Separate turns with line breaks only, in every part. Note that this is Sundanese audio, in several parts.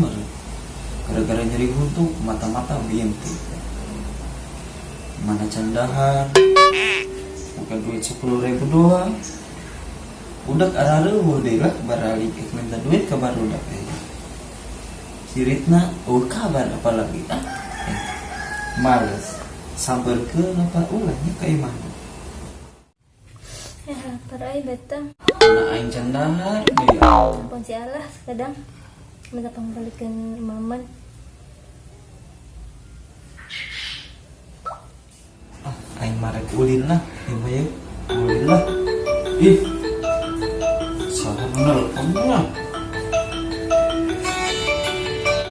meureun. Gara-gara nyeri huntu, mata-mata bintik. Mana can dahar. Bukan duit 10.000 doang. Udah arareuweuh deui lah baralik minta duit ke barudak eh. Si Ritna, oh kabar apalagi ah. Males. Samperkeun apa ulahnya ka imah.
Ya, lapar ai betang.
Mana aing can dahar deui.
Telepon si Allah kadang minta pangbalikeun maman.
Ah, aing marek ulin lah, ieu mah ye. Ulin lah. Ih. Saha nu nelpon mah?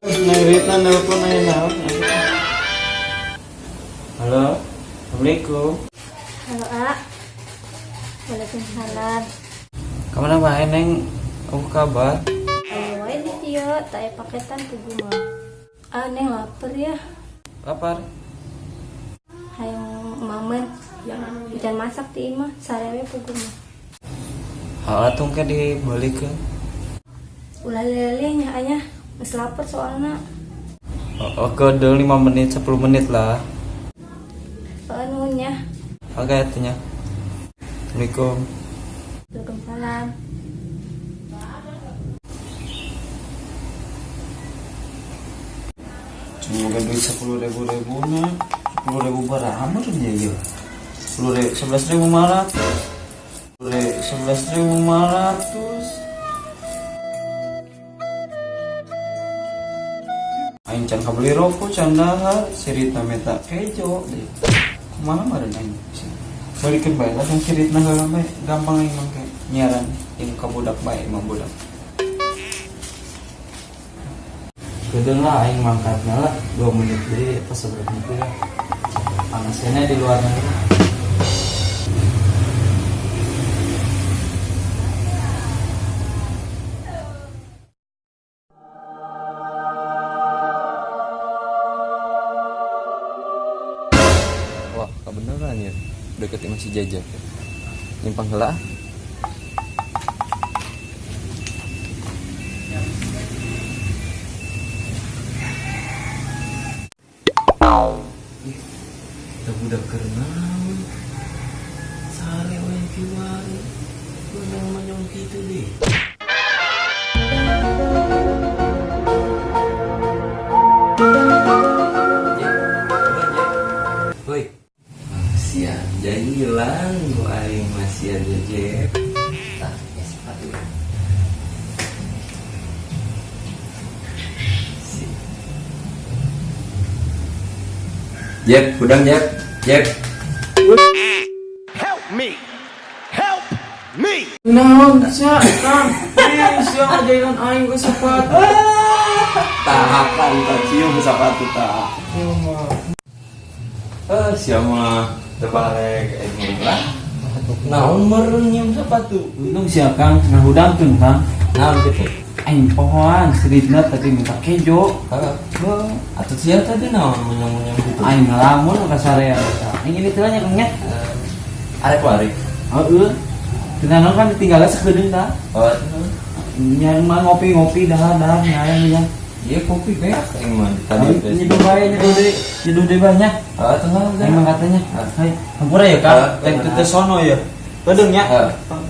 Neng Ritna nelpon aya naon? Halo. Assalamualaikum.
Halo, A. Waalaikumsalam.
Kamana wae, Neng? Apa kabar?
Ayo wae di dieu, tak aya paketan pugu mah. Ah, Neng lapar ya.
Lapar.
Hayang mamen. Jangan masak di imah, sare we pugu mah.
Hal atuh ke dibalikeun.
Ulah lele nya anya, geus lapar soalna.
Oh, oke, udah 5 menit, 10 menit lah.
Heeh, nuhun nya.
Oke, atuh nya. Assalamualaikum.
Waalaikumsalam.
Cuma boga duit 10.000 ribu na 10.000 berapa ya ya 10.000, 11.500, 11.500. Aing can kabeli rokok, can dahar, si Rita minta kejo deh. Kumaha meureun aing balikeun bae lah si Ritna heula bae, gampang aing mangke nyiaran jeung ka budak bae mah budak. Kedeung lah aing mangkatna lah 2 menit deui pas seberapa menit lah. Panasnya di luar negeri.
Wah, kebeneran ya. Deket masih jajak. Nyimpang heula. Ih, kita budak keur naon? Sare we kiwari. Monyong-monyong kitu deh. Woi. Sia jahilan gua aing masih aja Jep. Tah, ya sepatu. Si. Jep, udang Jep. Jep.
Help me! Help me!
Naon sia, Kang? Ih, sia ngajailan aing ke sepatu.
Tahakan tak cium sepatu tak. Eh, sia mah terbalik aing lah. Naon meureun nyium sepatu?
Untung sia Kang, cenah hudangkeun Kang.
Naon kitu?
Aing pohoan si Ritna tadi minta kejo.
Heeh. Atuh sia tadi naon monyong-monyong gitu?
Aing ngelamun ka sarea eta. Aing ini teh nya Kang nya.
Arek warik.
Heeh. Cenah naon kan ditinggalnya sakedeung tah.
Oh,
Nya mah ngopi-ngopi dahar-dahar nya nya.
iya kopi beak aing mah tadi.
Nyeduh bae, nyeduh deui, nyeduh deui banyak.
Ah, tenang.
Aing mah katanya. Hai, hampura ya Kang. Rek teu sono ya. Kedeung nya.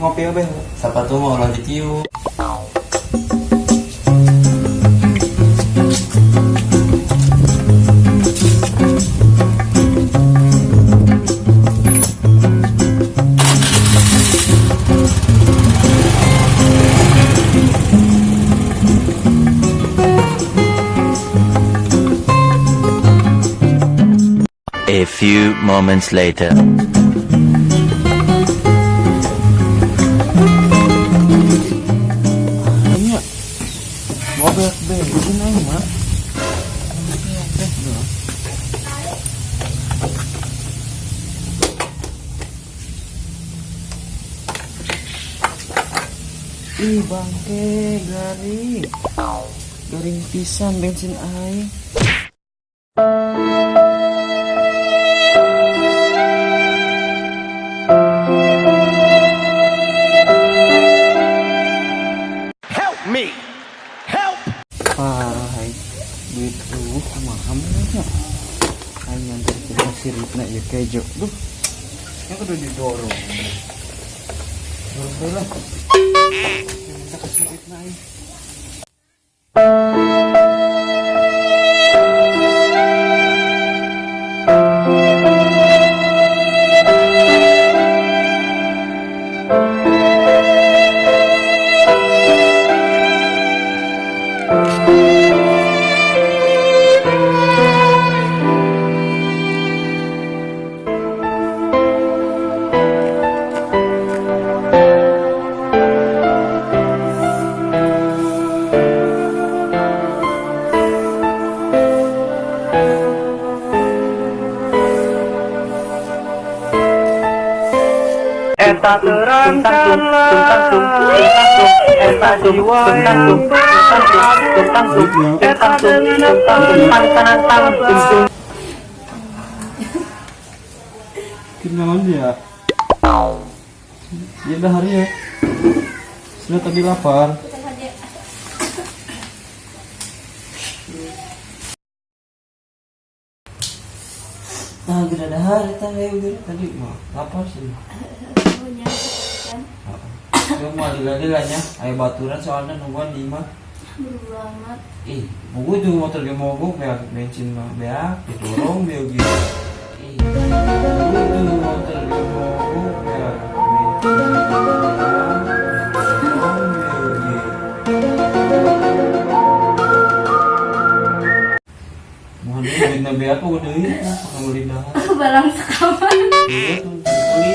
Ngopi we.
Sepatu mah ulah dicium.
A few moments later.
Iya. Mau beak bensin aing mah. Ih bangke garing. Garing pisan bensin aing.
Help me! Help!
Parah. Duit euweuh, kumaha mah nya? Aing nganterkeun ka si Ritna ieu kejo. Duh. Nya kudu didorong. Dorong bae lah. Minta ka si Ritna aing.
Eta terangkanlah eta jiwa yang eta dengan.
Kenalan dia. Ya dah hari ya. Sudah tadi lapar. Nah, geura dahar eta we geura tadi mah lapar sih.
Punya kan.
Heeh. Mah lila-lila nya, aya baturan soalnya nungguan di imah.
Buru amat.
Ih, buku tuh motor ge mogok beak bensin mah beak didorong beak gitu. Ih, buku tuh motor ge mogok beak bensin mah beak didorong beak gitu. Mohon deui duitna beak kok deui lah pakai meuli dahar.
Barang sekawan.
Iya tuh, beli.